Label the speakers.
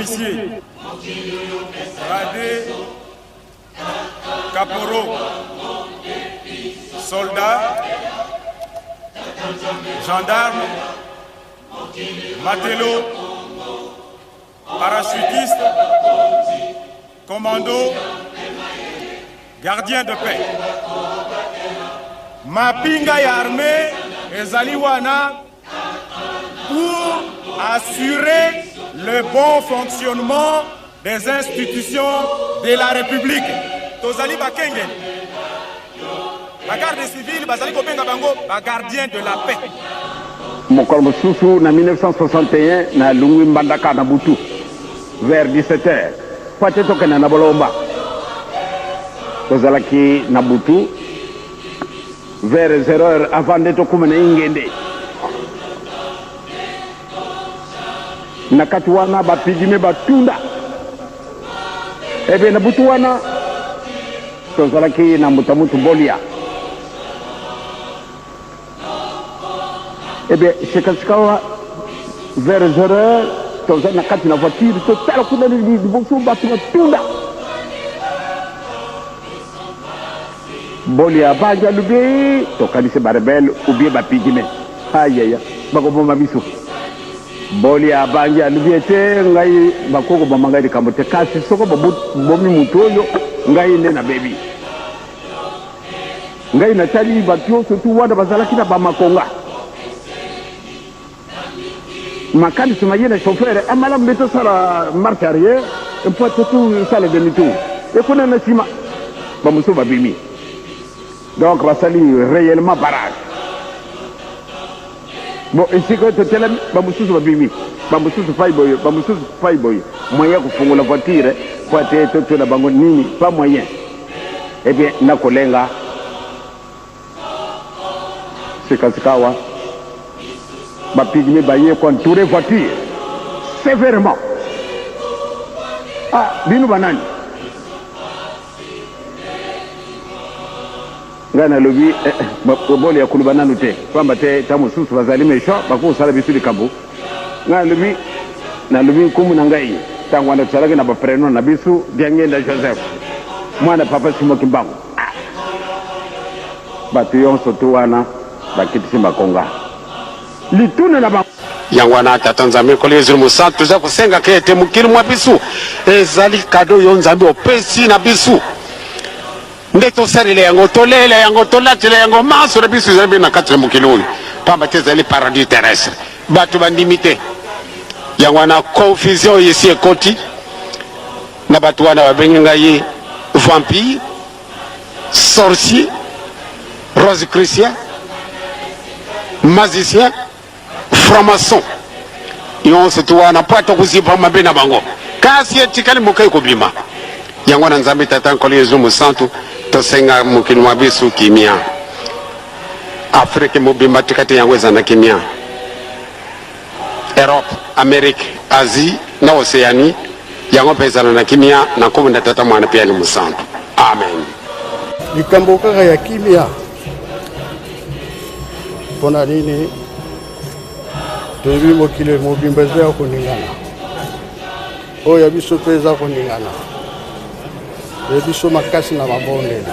Speaker 1: Policiers, gradés, caporaux, soldats, gendarmes, matelots, parachutistes, commandos, gardiens de paix. Mapinga ya armée ezali wana pour assurer le bon fonctionnement des institutions de la République. Tozali bakengeli. Ba garde civile bazali kobenga bango ba gardiens de la paix.
Speaker 2: Mokolo mosusu na 1961, nalongwi Mbandaka na butu vers 17 heures mpo ete tokende na Bolomba. Tozalaki na butu vers 0 heure avant nde tokoma na Ingende. Na kati wana ba pygmees batunda. Ebe na butu wana tozalaki na mbuta mutu Bolia. Ebe sikasikawa vers 0 heure toza na kati na voiture, totala kuna liboso bato batunda. Bolia abangi alobi tokanisi ba rebelle ou bien ba pygmees. Ayaya bakoboma biso. Bolia abangi alobi ete ngai bakoki koboma ngai likambo te, kasi soko babomi moto oyo ngai nde nabebi. Ngai natali bato nyonso tu wana bazalaki na bamakonga. Makanisi ma ye na chauffeur a malamu nde tosala marche arrière mpo ete tosala demi tour ekuna na nsima bamosusu babimi donc basali réellement barrage bon esika oyo totelemi bamosusu babimi bamosusu fai boye bamosusu fai boye moyen ya kofungola voiture mpo ete totuna bango nini pas moyen eh bien nakolenga Sikasikawa, ba pygmees baye ko entourer voiture severement. Ah, bino banani? Ngai nalobi eh, eh, bole ya koloba nanu te, pamba te ntango mosusu bazali méchant, bakoki kosala biso likambo. Ngai nalobi, nalobi nkombo na ngai ntango wana tozalaki na baprenom na biso, Diangenda Joseph, mwana papa Simon Kimbangu. Ah! Bato yonso tu wana bakitisi makonga lituna na bango.
Speaker 3: Yango wana, Tata Nzambe, Nkolo Yezu Mosantu, toza kosengaka ete mokili mwa bisu ezali kado yo Nzambe opesi na bisu, nde tosalela yango, tolela yango, tolatela yango. Manso na bisu ezali mpe na kati na mokili oyo, pamba te ezali paradis terrestre. Bato bandimi te. Yango wana confusion oyo esi ekoti na bato wana, babengi ngai vampire, sorcier, rosicrucien, magicien, franc-maçon, nyonso tu wana mpo ata kozipa mabe na bango, kasi etikali moke ekobima. Yango wana Nzambe Tata Nkolo Yezu Mosantu, tosenga mokili mwa biso kimia, Afrike mobimba tika te yango eza na kimia, Europe, Amerique, Asie na Oceanie yango mpe ezala na kimia, na nkombo na Tata, Mwana mpe ya Elimo Santu. Amen.
Speaker 4: Likambo kaka ya kimia, mpo na nini toyebi mokili mobimba eza ya koningana, oyo ya biso mpe eza koningana, ya biso makasi na mabondeli.